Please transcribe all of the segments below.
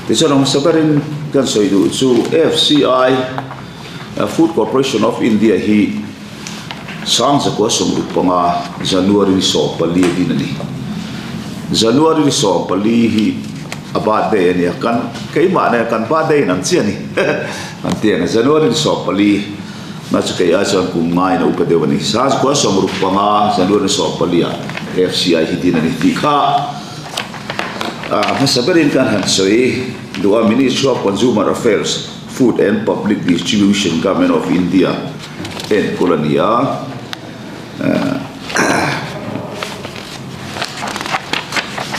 Tichuan a hmasa berin kan sawi duh chu FCI, Food Corporation of India hi Sangzakua 65 January ni 14 a din a ni. January ni 14 hi a birthday a nia, kan keimah nen kan birthday in ang chiah a ni an ti ang. January ni 14 na chu kei ai chuan kum ngaiin a upa deuh a ni. Sangzakua 65 January ni 14 ah FCI hi din a ni tih kha a hmasa berin kan han sawi duh a, Ministry of Consumer Affairs, Food and Public Distribution, Government of India enkawl a ni a,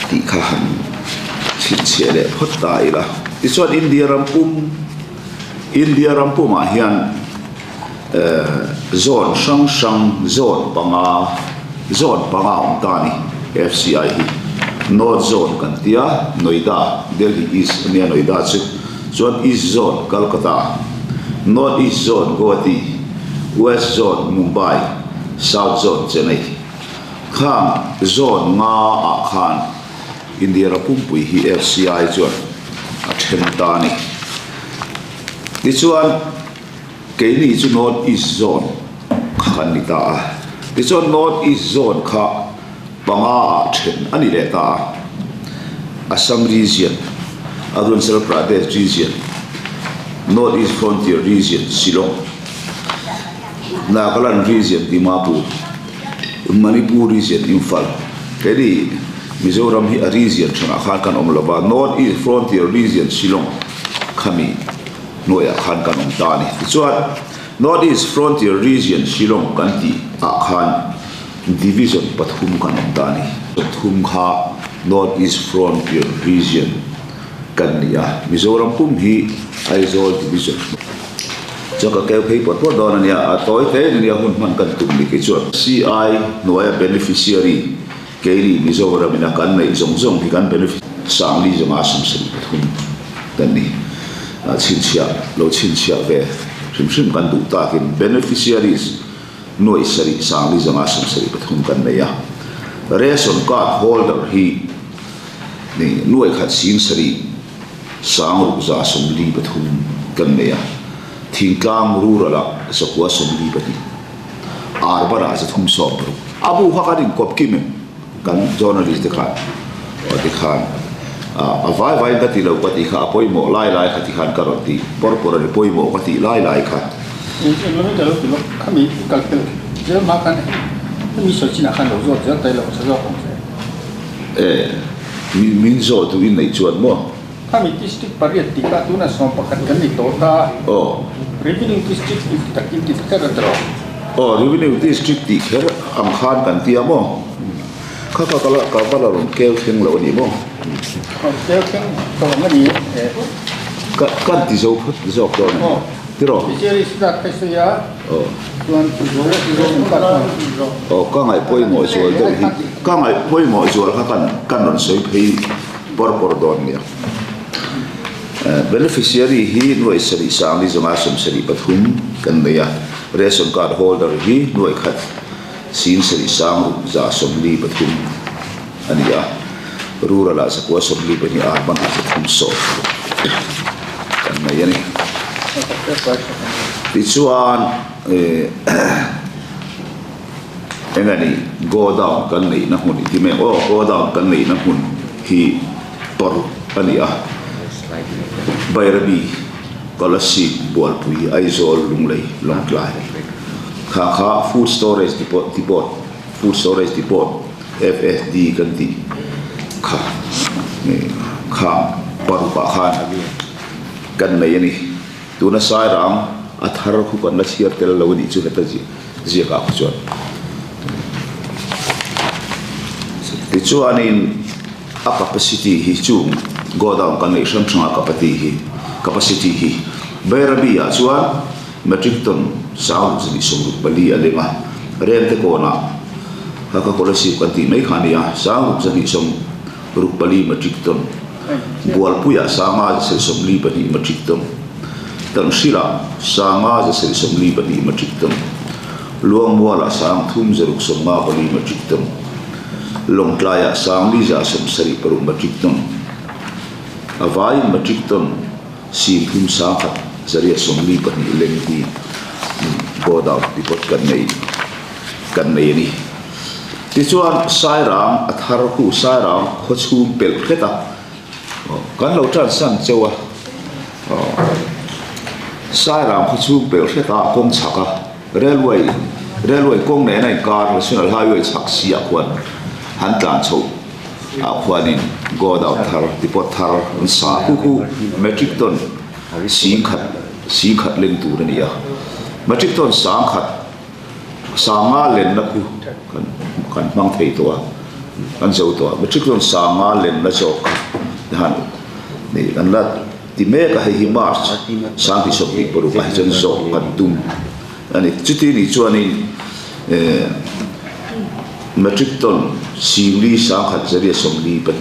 tih kha han chhinchhiah leh phawt ta ila. Tichuan India ram pum, India ram pumah hian zone hrang hrang zone panga, zone panga a awm ta a ni FCI hi. North zone kan ti a, Noida, Delhi East a nia Noida chu. Chuan East Zone, Calcutta, North East Zone, Guwahati, West Zone, Mumbai, South Zone, Chennai. Khang zone nga ah khan India ram pumpui hi FCI chuan a then ta a ni. Tichuan keini chu North East Zone kha kan ni ta a. Tichuan North East Zone kha panga ah then a ni leh ta a, Assam Region, Arunachal Pradesh Region, North East Frontier Region, Shillong, Nagaland Region, Dimapur, Manipur Region, Imphal. Hei Mizoram hi a region hranah khan kan awm lova, North East Frontier Region, Shillong khami hnuaiah khan kan awm ta a ni. Tichuan North East Frontier Region, Shillong kan tih ah khan Division pathum kan awm ta a ni. Pathum kha North East Frontier Region kan ni a, Mizoram pum hi Aizawl Division chuan ka keu phei pawt pawt dawn a nia, a tawi hle in a nia hun hman kan tum ni kei chuan. CI hnuaia beneficiary keini Mizoram ina kan neih zawng zawng hi kan beneficiary Sangli zawnga 73 kan ni. Chhinchhiah lo chhinchhiah ve hrim hrim kan duh takin beneficiaries Nuaih sarih sangli zanga 73 kan nei a, ration card holder hi ni nuaih khat sing sarih sang ruk za 43 kan nei a, thingtlang rural ah 142, urban ah 360. A bu kha kan inkawp kim em? Kan journalist te khan aw ti khan a vai vai in ka ti lo ka tih kha a pawimawh lai lai kha ti khan ka rawn ti pawr pawr a ni pawimawh ka tih lai lai kha. Eng lam in ka lo ti lawk khami kal pel zel hma khan hemi sawi chinah khan lo zawt zel ta ilo ka hre zawk ang che. E min zawh duh in neih chuan maw? Khami district pariat tih kha tunah 11 kan ni tawh ta. Aw. Revenue district in ti tak in ti kher a tawh. Aw, revenue district tih kher ang khan kan tia maw? Kha kha ka la ka va la rawn keu thleng lo a ni maw? Rawn keu thleng tawh ang a ni e. Ka kan ti zo phawt zawk dawn a ni. Tiraw? Fisheries zat kha i sawi a. Aw. Chuan Aw, ka ngaih pawimawh zual deuh hi, ka ngaih pawimawh zual kha kan kan rawn sawi phei pawr pawr dawn nia. Beneficiary hi nuaih sarih sangli zanga 73 kan nei a, ration card holder hi nuaih khat sing sarih sang ruk za 43 a ni a, rural ah 142 urban ah 360 kan nei a ni. Tichuan eng a ni godown kan neihna hmun i ti mai ang aw, godown kan neihna hmun hi paruk a ni a, Bairabi, Kolasib, Bualpui, Aizawl, Lunglei, Lawngtlai kha kha Food Storage Depot, Depot, Food Storage Depot, FSD kan tih kha kha parukah khan kan nei a ni. Tuna Sairang a thar khu kan la chhiar tel lo a nih chu heta ziakah khu chuan. Tichuanin a capacity hi chung godown kan neih hrang hrang a capacity hi capacity hi Bairabi ah chuan metric ton 624 a leng a, Rente kawnah Hakha Kolasib kan tih mai kha a ni a, 664 metric ton. Bualpuiah 5 242 metric ton, Tanhrilah 5 242 metric ton, Luangmualah 3 654 metric ton, Lawngtlaiah 4 176 metric ton. A vaiin metric ton 30 142 leng hi godown depot kan nei kan nei a ni. Tichuan Sairang a thar khu Sairang khaw chhung pelh hret a, kan lo tan san cheu a, Sairang khaw chhung pelh hret a kawng chhak a, railway railway kawng nena inkar National Highway chhak siah khuan han tlan chhoh. Ah khuanin godown thar, depot thar an sa khu khu metric ton 10,000 10,000 leng tur a ni a. Metric ton 1,000 sanga lenna khu kan kan hmang thei tawh a, kan zo tawh a. Metric ton sanga lenna zawk kha han ni kan la ti mek a, hei hi March 2026 ah hi chuan zawk kan tum a ni. Chuti nih chuanin eh. Metric ton 40 1,142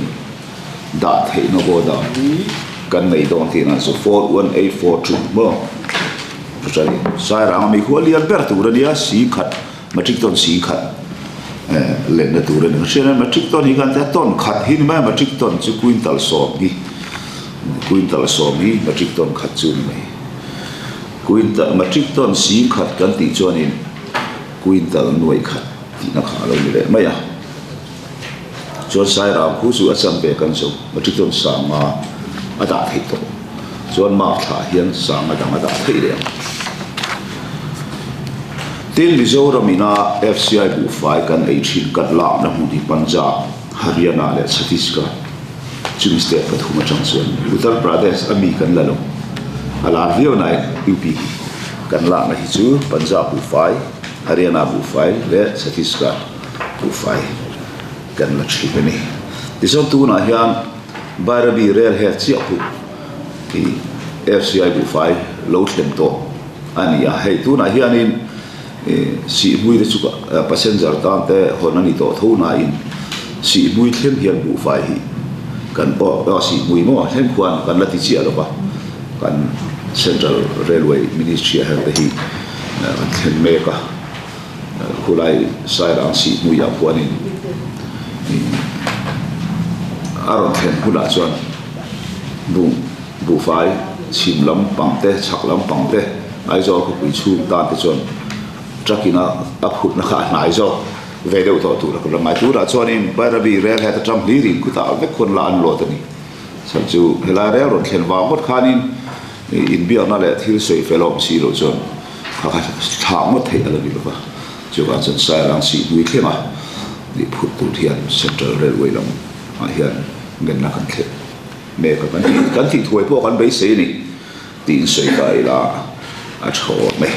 dah theihna godown kan nei dawn tih nan chu 41842 maw chutah Sairang ami khu a lian ber tur a nia 10,000 metric ton 10,000 lenna tur a ni. Hriat a metric ton hi kan tia ton khat hi ni mai a metric ton chu quintal sawm hi quintal sawm hi metric ton khat chu ni mai quintal metric ton 10,000 kan tih chuanin quintal nuai khat tihna kha a lo ni leh mai a. Chuan Sairang khu chu a cham ve kan zo, matric chuan sanga a dah theih tawh. Chuan mark thlah hian sanga dang a dah theih leh ang. Tin, Mizoram ina FCI buhfai kan ei thin kat lakna hmun hi Punjab, Haryana leh Chhattisgarh chumi state pathum atang chuan Uttar Pradesh a mi kan la lo. A lar viau nain UP hi kan lakna hi chu Punjab buhfai, Haryana buhfai leh Chhattisgarh buhfai kan la thin a ni. Tichuan tunah hian Bairabi rail head chiah pawh hi FCI buhfai lo thlen tawh a ni a. Hei tunah hianin Sihhmui te chu passenger tan te hawn a ni tawh tho nain Sihhmui thleng hian buhfai hi kan aw Sihhmui maw thleng khuan kan la ti chiah lo va, kan Central Railway Ministry ah hian te hi kan thlen mek a, khulai Sairang Sihhmui ah khuanin a rawn thlen hunah chuan buhfai chhim lam pang te chhak lam pang te Aizawl khawpui chhung tan te chuan truck in a a phutna kha a hnai zawk ve deuh tawh tur a ka la ngai. Tunah chuanin Bairabi rel het atang hlirin khutah vek khuan la an lawt a ni. Chhan chu helai rel rawn thlen vang ngawt khanin inbiakna leh thil sawi fel awm si loh chuan kha kha thlah ngawt theih a la ni lova. Chuvang chuan Sairang Sihhmui thlenga nih phut tur hian Central Railway lam ah hian ngenna kan thleh mek a, kan tih kan tih thuai pawh kan beisei a ni. Tiin sawi ta ila a tha awm e.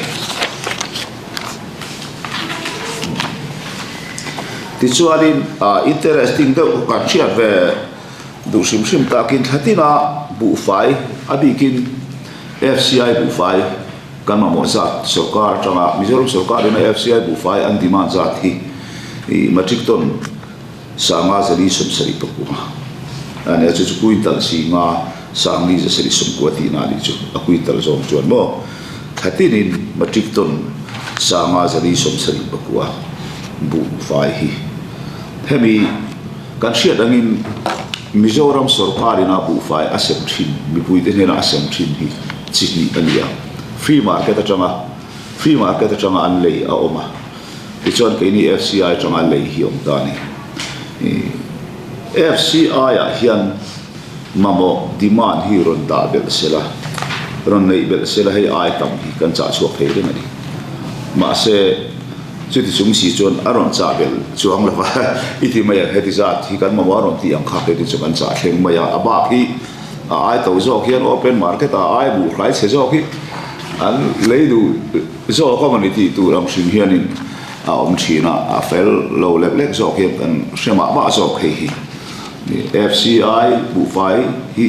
Tichuanin interesting deuh kan hriat ve duh hrim hrim takin thla tina buhfai a bikin FCI buhfai kan mamawh zat sorkar atanga Mizoram sorkar ina FCI buhfai an demand zat hi metric ton Sanga zali sawmsarih pakua a nia chu chu quintal singa sangli zasarih sawmkua tihna a nih chu a quintal zawng chuan maw thlatin in matric ton sanga zali 74 buh fai hi hemi kan hriat angin Mizoram sorkar ina buhfai a sem thin mipuite hnena a sem thin hi chi hnih a ni a free market atanga free market atanga an lei a awm a. Tichuan keini FCI atanga lei hi awm ta a ni. FCI ah hian mamawh demand hi rawn dah belh sela, rawn neih belh sela hei ai tam hi kan chah chhuak thei reng a ni. Mahse chuti chung si chuan a rawn chah belh chuang lo va, i ti mai ang heti zat hi kan mamawh a rawn tih ang kha keini chu kan chah thleng mai a, a bak hi a ai to zawk hian open market ah ai buh hrai chhe zawk hi an lei duh. Zawk a mawni tih tur ang hrim hianin a awm thin a, a fel lo lek lek zawk hian kan hre mah mah zawk hei hi. FCI buhfai hi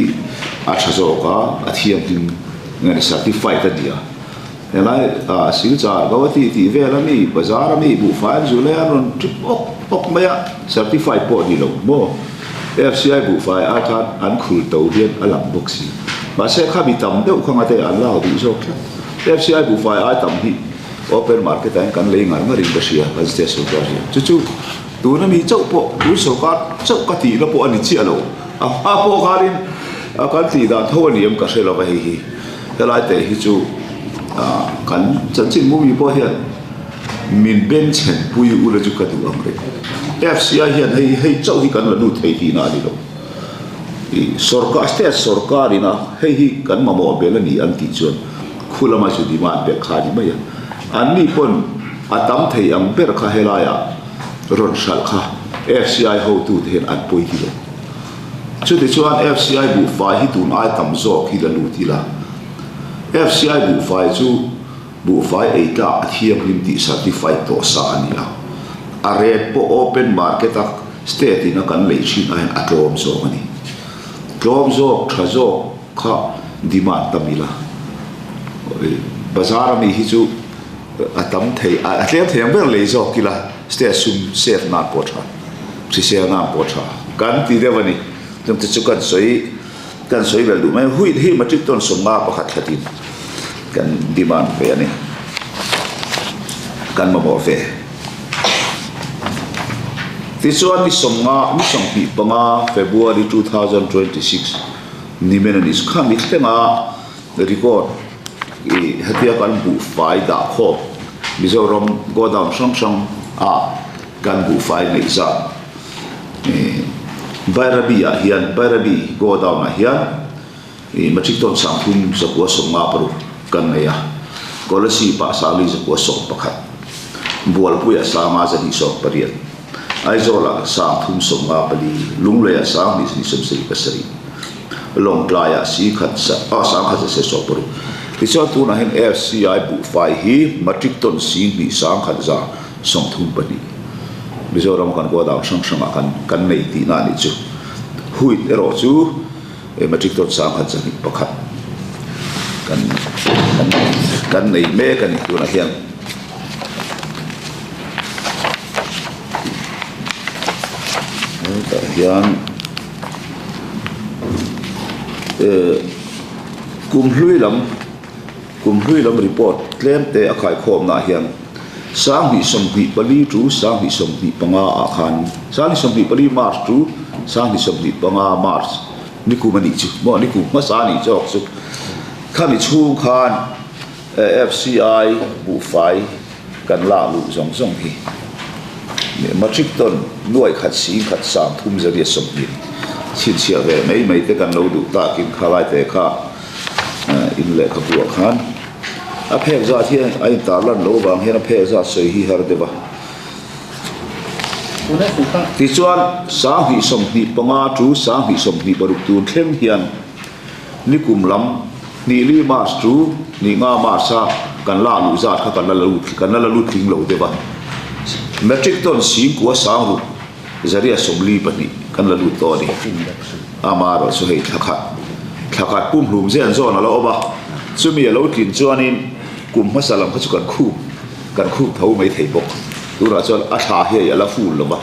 a tha zawk a, a thianghlim nge ni certified a ni a. Helai Silchar Gauhati tih vel ami bazar ami buhfai an zu lai an rawn trip awk awk mai a, certified pawh a ni lo maw. FCI buhfai ah khan an khul to hian a lang bawk si. Mahse khami tam deuh kha ngate an la duh zawk tlat. FCI buhfai ai tam hi open market ah hian kan lei ngar ngar in ka hria kan state sorkar hian. Chu chu tuna mi chauh pawh tun sorkar chauh ka tihna pawh a ni chiah lo. A hma pawh khanin A kan tih dan tho a ni em ka hre lo va hei hi. Helai te hi chu kan chanchin movie pawh hian min bengchhen pui ula chu ka duh ang reng. FCI hian hei hei chauh hi kan la lut thei tihna a ni lo. I sorkar state sorkar ina hei hi kan mamawh bel a ni an tih chuan khu lama chu demand pek kha a ni mai a. Anni pawn a tam thei ang ber kha helaiah rawn hralh kha FCI hotute hian an pawi ti lo. Chutichuan FCI buhfai hi tun ai tam zawk hi la lut ila. FCI buhfai chu buhfai ei tlak a thianghlim tih certified tawh sa a ni a. A rate pawh open market a state in a kan lei thin aiin a tlawm zawk a ni. Tlawm zawk, tha zawk kha demand tam ila. Bazar ami hi chu a tam thei, a tlem thei ang ber lei zawk ila state sum save nan pawh tha. Hrisel nan pawh tha kan ti deuh a ni. Chungte chu kan sawi kan sawi vel duh mai. Wheat hi matric ton 51 thlatin kan demand ve a ni. Kan mamawh ve. Tichuan ni 50 ni 25 February 2026 nimen a ni. Khami thlenga record i hetia kan buhfai dah khawm Mizoram godown hrang hrang a Kan buhfai neih zat Bairabi ah hian Bairabi godown ah hian ih metric ton 3 956 kan nei a, Kolasib ah 441, Bualpui ah 528, Aizawl ah 354, Lunglei ah 2277, Lawngtlai ah 100 ah 1160. Tichuan tunah hian FCI buhfai hi metric ton 2 100 32 Mizoram kan godown hrang hrangah kan kan nei tihna a nih chu. Wheat erawh chu metric ton 1101 kan kan kan nei mek a ni tunah hian. Hetah hian kum hlui lam Kum hlui lam report tlem te a khaikhawmna ah hian 2024 to 2025 ah khan 2024 March to 2025 March nikum a nih chu maw nikum hmasa a nih zawk chu khami chhung khan FCI buhfai kan lak luh zawng zawng hi matric ton nuai khat sing khat 3320 chhinchhiah ve mai mai te kan lo duh takin khalai te kha. In lehkhabu ah khan a phek zat hian a intar lan loh vang hian a phek zat sawi hi har deuh a. Tichuan 2025 to 2026 tun thleng hian nikum lam hnih li March to hnih nga March a kan lak luh zat kha kan la lut kan la la lut tling lo deuh a. Metric ton 9,600 42 kan la lut tawh a ni. Amaherawh chu hei thla khat thla khat pumhlum zen zawn a lo awm a, chumi a lo tlin chuanin kum hmasa lam kha chu kan khup kan khup tho mai thei bawk. Tunah chuan a thla hi a la ful lo va,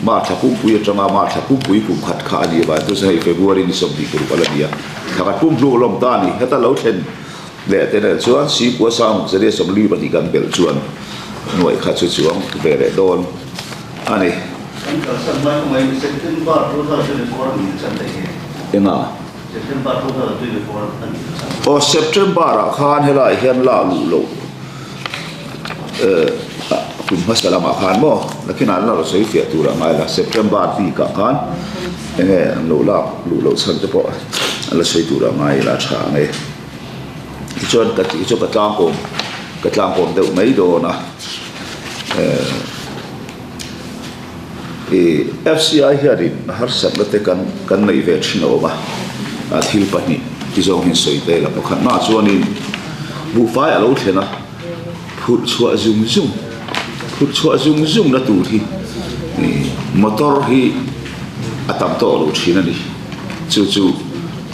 March thla pumpui atanga March thla pumpui kum khat kha a ni avang chu hei February ni 26 a la ni a, thla khat pumhlum a lawm ta a ni. Heta lo thlen leh te nen chuan Sipua sang 42 kan belh chuan nuaih kha chu chuang ve leh dawn. A ni. Kan kalsan mai kawng aiin September 2024 a ni chan daih nge? Enga? September 2024 a ni chan. Aw September ah khan helai hian lak luh loh kum hmasa lamah khan maw nakinah an la rawn sawi fiah tur a ngai la September bik ah khan enge an lo lak luh loh chhan te pawh an la sawi tur a ngai la tha ang e. Tichuan ka tih chu ka tlangkawm ka tlangkawm deuh mai dawn a. I FCI hianin harsatna te kan kan neih ve thin a awm a, thil pahnih ti zawng hian sawi ta ila pakhatnaah chuanin buhfai a lo thlen a, phurh chhuah zung zung phurh chhuah zung zung na tur hi motor hi a tam tawh lo thin a ni, chu chu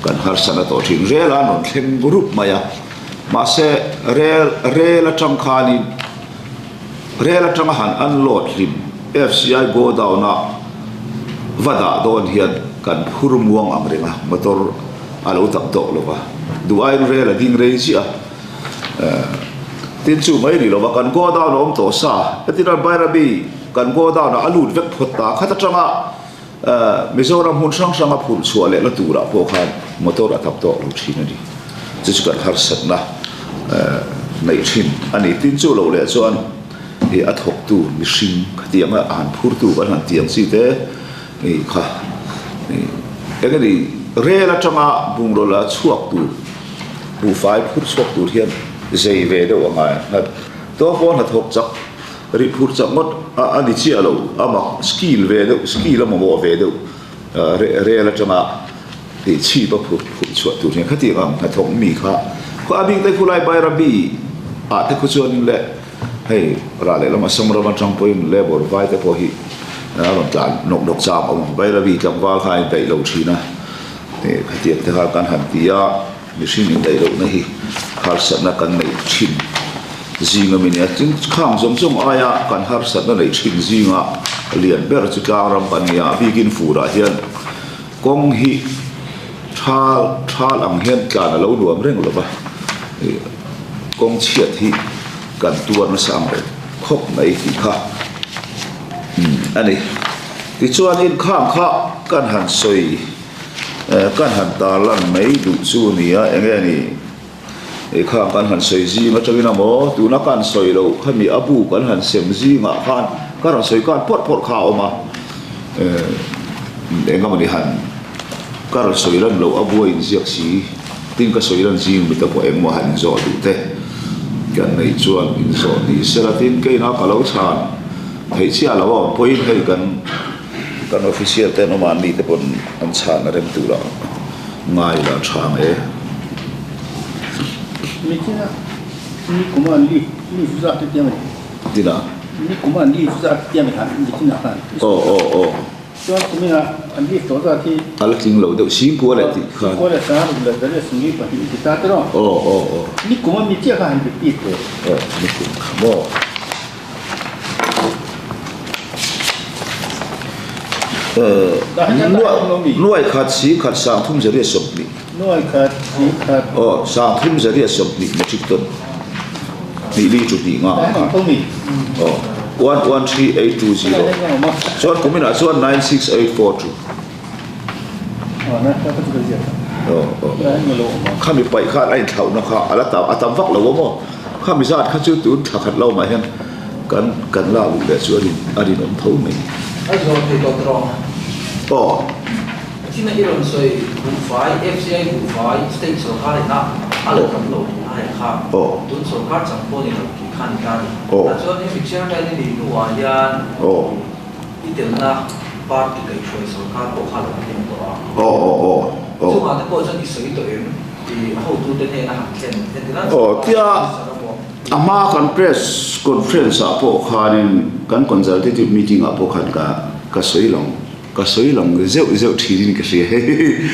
kan harsatna tawh thin rel a rawn thleng rup mai a, mahse rel rel atang khanin. Rel atanga han unload hlim FCI godown a va dah dawn hian kan phur muang ang reng a, motor a lo tam tawh lo va, duh aiin rel a ding rei chiah a. Tin chu mai ni lo va, kan godown a awm tawh sa, hetin a Bairabi kan godown ah a lut vek phawt ta, khat atanga. Mizoram hmun hrang hranga phurh chhuah lehna turah pawh khan motor a tam tawk lo thin a ni. Chu chu kan harsatna neih thin a ni. Tin chu loh leh chuan ih a thawktu mihring khatianga a han phurtu kan han tiang chi te ih kha ih eng nge ni rel atanga bungraw la chhuak tur buhfai phur chhuak tur hian zei ve deuh a ngai a. Tawk pawh hnathawk chak Rih phur chak ngawt a a ni chiah lo, a mak skill ve deuh, skill a mamawh ve deuh rel atanga tih chhip a phur phurh chhuah tur hian khatiang ang hnathawk mi kha khaw a bik te khulai Bairabi ah te khu chuanin le hei rah leh lama Samram atang pawhin labour vai te pawh hi a rawn tlan nawk nawk chang a awm a, Bairabi tlangval kha a indaih lo thin a, khatiang te kha kan han ti a. Mihring indaih lohna hi harsatna kan neih thin zing a mi nia. Tin, khang zawng zawng aia kan harsatna neih thin zinga lian ber chu tlangram kan ni a, a bikin furah hian kawng hi thal thal ang hian tlan a lo nuam reng lo va, kawng chhiat hi kan tuar nasa ang reng khawp mai tih kha a ni. Tichuanin khang kha kan han sawi. Kan han tarlan mai duh chu nia enge ni i kha kan han sawi zing atangin a maw tuna kan sawi loh khami a bu kan han sem zingah khan ka rawn sawi khan phawrh phawrh kha a awm a eng emaw ni han ka rawn sawi lan loh a bua inziak si tin ka sawi lan zing mi te pawh eng emaw han inzawh duh te kan neih chuan inzawh ni sela tin keina ka lo chhan theih chiah lo a awm pawhin hei kan. Kan official te an awm a, an mite pawn an chhan a rem tur a ngai la tha ang e. Michina ni kuma an leave leave zat te tiang a ni. Tina. Ni kuma an leave zat te tiang a ni michina khan. Aw aw aw. Chuan kumina an leave tawh zat hi. A la tling lo deuh Singkua leh tih khan. Singkua leh Sangaruk leh Zariah Singli pahnih ti ta tiraw. Aw aw aw. Ni kuma mi chiah kha han repeat teh. Aw ni kum kha maw. Nuai khat si khat sang thum zariat 20. Nuai khat si khat. Aw sang thum zariat 20 metric ton. Hnih li chu hnih nga ang kha. Aw 113820. Chuan kuminah chuan 96842. Khami paih khan a inthlauhna kha a la tam a tam vak lo a maw? Khami zat kha chu tun thla khat lo mah hian kan kan lak luh leh chu a rin a rinawm tho mai. A zawm thei tawh tawh. Aw. China i rawn sawi buhfai, FCI buhfai, state sorkar ina a lo tam lo tih a kha. Aw. Tun sorkar chang pawh ni lo tih kha a ni ta a ni. Aw. Tah chuan hemi chairman i nih hnuah hian. Aw. I telna party kaihhruai sorkar pawh kha lo thleng tawh a. Aw aw aw aw. Chungah te pawh chuan i sawi tawh em? I hotute hnena han thlen heti lai Aw tia a hma kan press conference ah pawh khanin kan consultative meeting ah pawh khan ka ka sawi lang ka sawi lang zeuh zeuh thinin ka hria hei.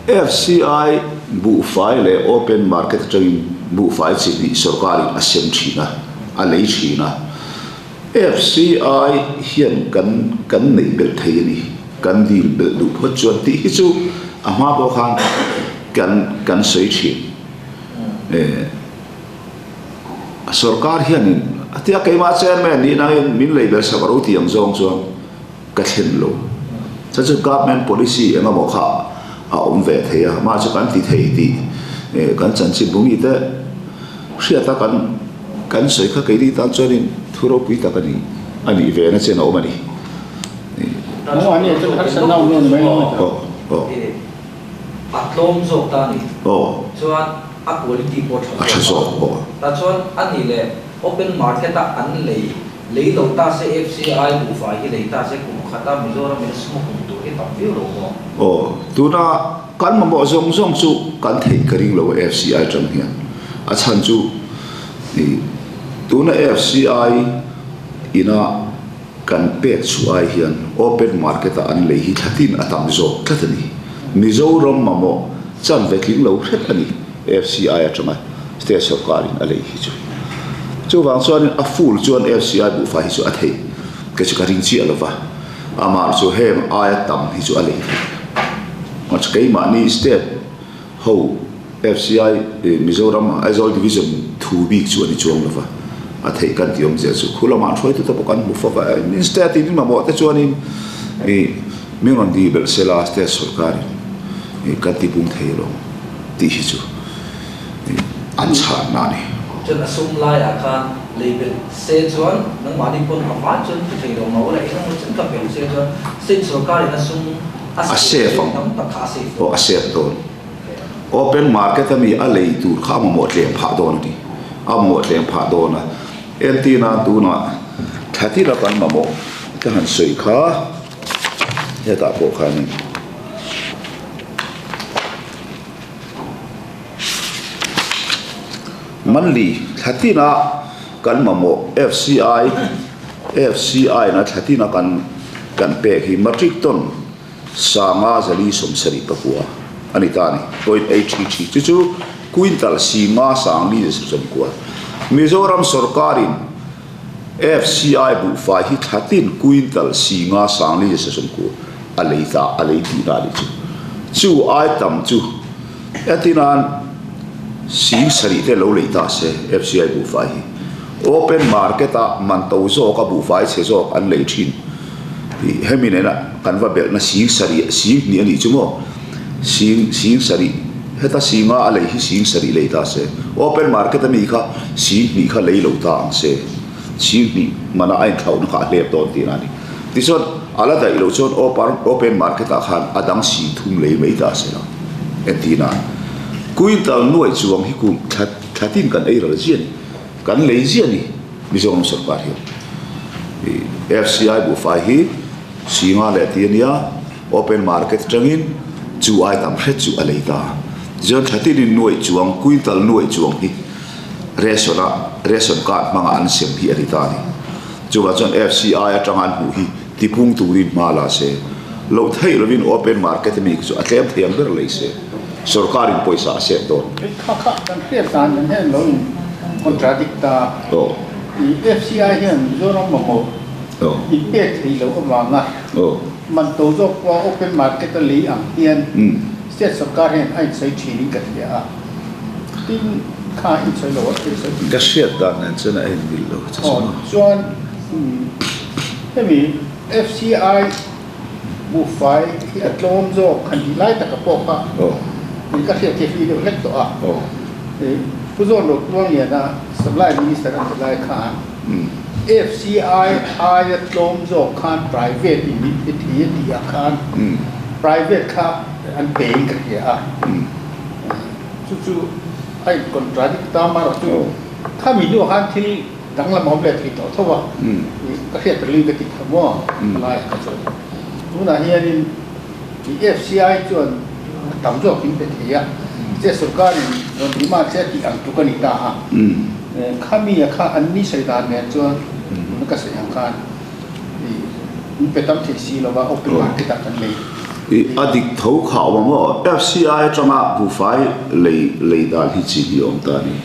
FCI buhfai leh open market atangin buhfai chi hnih sorkarin a sem thin a, a lei thin a. FCI hian kan kan neih belh thei a ni, kan dil belh duh phawt chuan tih hi chu a hma pawh khan kan kan sawi thin. Sorkar hianin a tia keimah chairman nih nangin min lei belh sak ro tih ang zawng chuan ka thlen lo. Chu chu government policy eng emaw kha a awm ve thei a, mah chu kan ti thei tih kan chanchin bumi te hriata kan Kan sawi kha keini tan chuanin thu ropui tak a ni, a nih ve na chen a awm a ni. Aw, aw. A tlawm zawk ta a ni. Aw. Chuan a quality pawh a tha zawk a. Aw. Tah chuan a nih leh open market a an lei, lei lo ta se FCI buhfai hi lei ta se kum khata Mizoram in sum a kum tur hi tam viau lo maw? Aw, tuna kan mamawh zawng zawng chu kan theih ka ring lo a FCI tang hian. A chhan chu Tuna FCI ina kan pek chhuah ai hian open market ah an lei hi thlatin a tam zawk tlat a ni. Mizoram mamawh chan ve tling lo hret a ni FCI atanga state sorkarin a lei hi chu. Chuvang chuanin a full chuan FCI buhfai hi chu a thei ke chu ka ring chiah lova, amah chu heng aia tam hi chu a lei thei. Keimahni state Ho, FCI, Mizoram Aizawl Division thu bik chu a ni chuang lova, a theih kan tih awmzia chu khu lamah an hruaitu te pawh kan hmu fo va, instead in mamawh te chuanin I min rawn dih belh sela state sorkarin i kan tipung thei lo tih hi chu i an chhanna a ni. Chuan a sum laiah khan lei belh se chuan nangmahni pawn a vai chuan ti thei lo mah ula eng emaw chen kha belh se chuan state sorkarin a sum a save ang. Tam tak kha a save dawn. Aw a save dawn. Open market a mi a lei tur kha a mamawh tlem phah dawn a ni. A mamawh tlem phah dawn a. Entina tunah thla tira kan mamawh ka han sawi kha hetah pawh khanin Monthly thla tina kan mamawh FCI FCI na thla tina kan kan pek hi matric ton sanga zali sawmsarih pakua a ni ta a ni. Point 833 chu chu quintal singa sangli leh sawmkua. Mizoram sorkarin FCI buhfai hi thla tin quintal singa sangli leh sawmkua a lei ta a lei tihna a ni chu. Chu ai tam chu etinan sing sarih te lo lei ta se FCI buhfai hi. Open market ah man to zawk a buhfai chhe zawk an lei thin. Ih hemi nena kan va belhna sing sarih sing hnih a nih chu maw sing sing sarih heta singa a lei hi sing sarih lei ta se open market ami kha sing hnih kha lei lo ta ang se sing hnih mana a inthlauhna kha a hlep dawn tihna a ni tichuan a la daih loh chuan open open market ah khan a dang sing thum lei mai ta se la entirna quintal nuaih chuang hi kum thla thla tin kan ei ral ziah a ni kan lei ziah a ni. Mizoram sorkar hian FCI buhfai hi Singa leh ti a nia, open market atangin chu ai tam hret chu a lei ta. Tichuan thatinin nuaih chuang, quintal nuaih chuang hi ration a ration card hmanga an sem hi a ni ta a ni. Chuvang chuan FCI atanga an hmuh hi tipung turin hma la se, loh theih lovin open market ami chu a tlem thei ang ber lei se, sorkarin pawisa a sep dawn. Hei kha kha kan hriat dan nen hian lo in contradict ta. I FCI hian Mizoram mamawh in pek thei loh avanga man to zawk pawha open market a lei ang hian state sorkar hian a insawi thin in ka hria a. Tin kha a insawi lo a thil sawi thin. Ka hriat dan nen chuan a inmil lo chu chu maw. Chuan hemi FCI buhfai hi a tlawm zawk han tih lai taka pawh kha in ka hriat hi a hlui deuh hlek tawh a. Pu Zawn Rotluangliana Supply Minister a ni lai khan FCI aia tlawm zawk khan private in min pe thei a tih ah khan private kha an pe in ka hria a. Chu chu a in contradict ta amaherawhchu khami hnuah khan thil Danglam awm leh thei tawh tho a, ka hriat rih ka ti kha maw palai ka chuan tunah hianin i FCI chuan a tam zawk in pe thei a, che sorkarin rawn demand che tih ang tluk a ni ta a, khami a kha an ni sawi dan nen chuan tuna ka sawi ang khan i in pe tam thei si lova open market ah kan lei. I a dik tho kha awm ang aw, FCI atanga buhfai lei lei dan hi chi hi a awm ta a ni.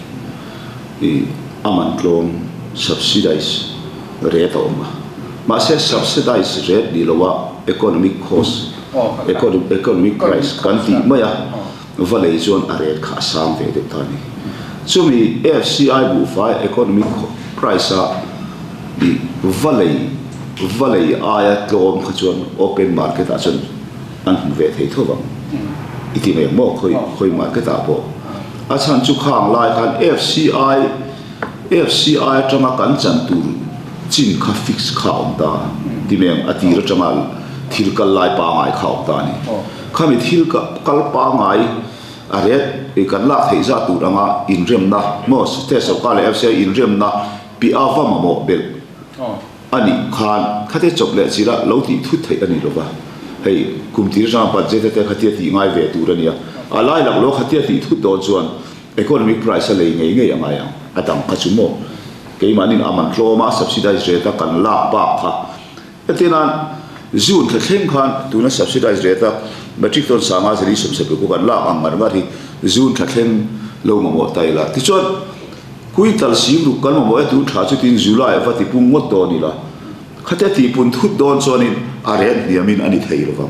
I a man tlawm subsidize rate a awm a, mahse subsidize rate ni loa economic cost, economic price kan tih mai a, va lei chuan a rate kha a sang ve deuh ta a ni. Chumi FCI buhfai economic price a i va lei va lei aia tlawm kha chuan open market ah chuan an hmu ve thei tho vang i ti mai ang maw khawi khawi market ah pawh. A chhan chu khang lai khan FCI FCI atanga kan chan tur chin kha fix kha a awm ta ti mai ang a tir atanga thil kal lai pangai kha a awm ta a ni. Khami thil kal pangai a ret kan lak theih zat tur anga inremna maw state sorkar leh FCI inremna piah va mamawh belh A nih khan khate chawp leh chila lo tih thut theih a ni lova, hei kum tir atanga budget te khatia tih ngai ve tur a nia, a lai lak lo khatia tih thut dawn chuan economic price a lei ngei ngei a ngai ang, a dang kha chu maw keimahnin a man tlawm a subsidize rate a kan lak bak kha hetiang nan June thla thleng khan tuna subsidize rate a metric ton sanga zali sawmsawm pekuk an lak ang ngar ngar hi June thla thleng lo mamawh ta ila tichuan Quintal sing ruk kan mamawh e tun tha chutin July va ti pung ngawt dawn ila, khatia tih pun thut dawn chuanin a ret hniamin a ni thei lovang.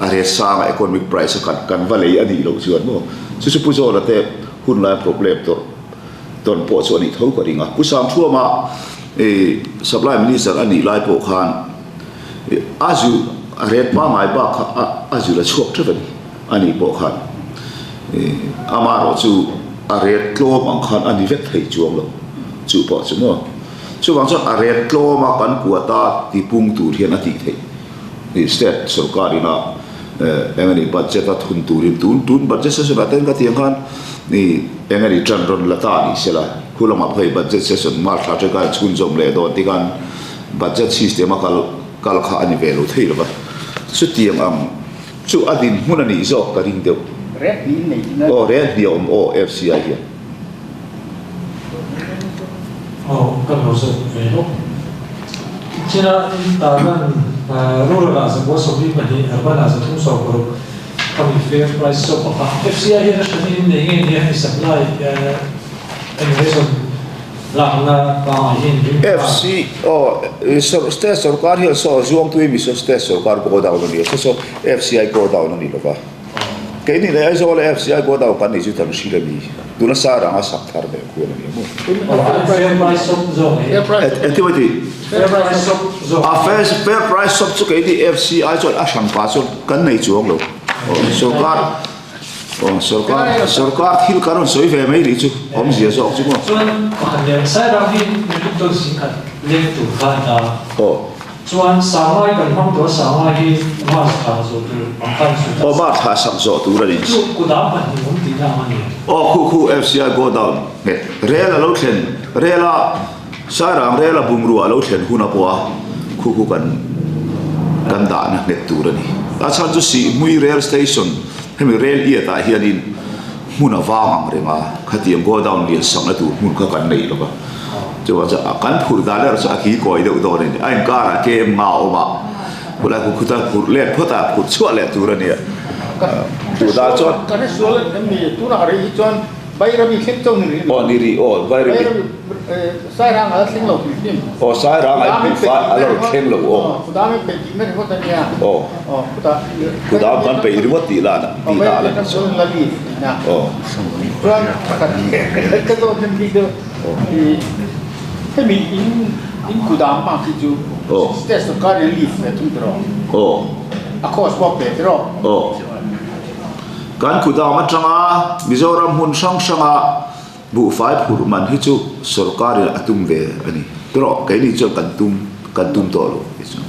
A ret sanga economic price a kan kan va lei a nih loh chuan maw chu chu Pu Zawna te hun laia problem tawrh tawn pawh chu a nih tho ka ring a. Pu Sangthuama i supply minister a nih lai pawh khan a zu. A rate pangngai bak kha a a zir a chhuak teuh a ni. Ani pawh khan amaherawh chu a rate tlawm ang khan a ni vek thei chuang lo. Chu pawh chu maw? Chuvang chuan a rate tlawm a kan kuata tipung tur hian a tih theih. State sorkar ina eng a nih budget a thun turin tun tun budget session ah ten ka tih ang khan eng a nih tan rawn la ta ni sela khu lamah phei budget session March thla teka chhunzawm leh dawn ti khan budget system a kal kal kha a ni ve lo thei lo va chutiang ang chu a dinhmun a nih zawk ka ring deuh. Rate hnih in nei tih na. Aw rate hnih a awm aw FCI hian. Aw ka lo zawk ve lawk. China in tarlan rural ah 172, urban ah 360 khami fair price zawk bawk a. FCI hian a hran in nei nge nia hemi supply innovation lakna pangai hi in ring ta. FC aw state sorkar hian saw Zuangtui mi saw state sorkar go down a ni a, saw saw FCI go down a ni lova. Keini leh Aizawl a FCI go down kan nih chu kan hrilh a ni. Tuna Sarang a sak thar ve khuan a ni a maw? Fair price shop zawk hi. Engtin maw ti? Fair price shop zawk. A fair price shop chu keini FCI chuan a hran pah chuan kan nei chuang lo. Sorkar sorkar sorkar thil kan rawn sawi ve mai rih chu awmzia zawk chu maw? Chuan pakhat leh Sairang hi metric ton singkhat leng tur kha a ni a. Chuan Sangai kan hmang tawh a, Sangai hi March thla zawh tur ang khan sawi ta. Aw March thla sak zawh tur a ni. Chu kudam pahnih awm tihna ang a ni. Aw khu khu FCI go down nghet rel a lo thlen rel a Sairang rel a bungrua a lo thlen hun a pawh a khu khu kan kan dahna nghet tur a ni. A chhan chu Sihhmui rail station hemi rail iat ah hianin hmun a vang ang reng a khatiang go down lian sakna tur hmun kha kan nei lo va. Chuvang chuan a kan phurh dan erawh chu a ki kawi deuh dawn a ni. A inkarah kem nga a awm a, khulai khu khuta phurh let phawt a, phurh chhuah leh tur a ni a. Duh dan chuan. Ka hre sual em ni? Tunah rih hi chuan Bairabi thleng chauh ni rih ni. Aw ni rih aw, Bairabi. Sairang a la thleng lo hrim hrim. Aw Sairang a inhmuh fai a lo thleng lo aw. Kudam in peih tihna ringawt a nia. Aw. Kudam kan peih ringawt tih lah tih lah la ni chu. Aw. Chuan ka zawt hnem bik deuh. Hemi in in kudam hmang khi chu state sorkar in leave ve thung tiraw? A cost pawh pe tiraw? Kan kudam atanga Mizoram hmun hrang hranga buhfai phurh man hi chu sorkar in a tum ve a ni tiraw? Keini chuan kan tum kan tum tawh lo tih chu.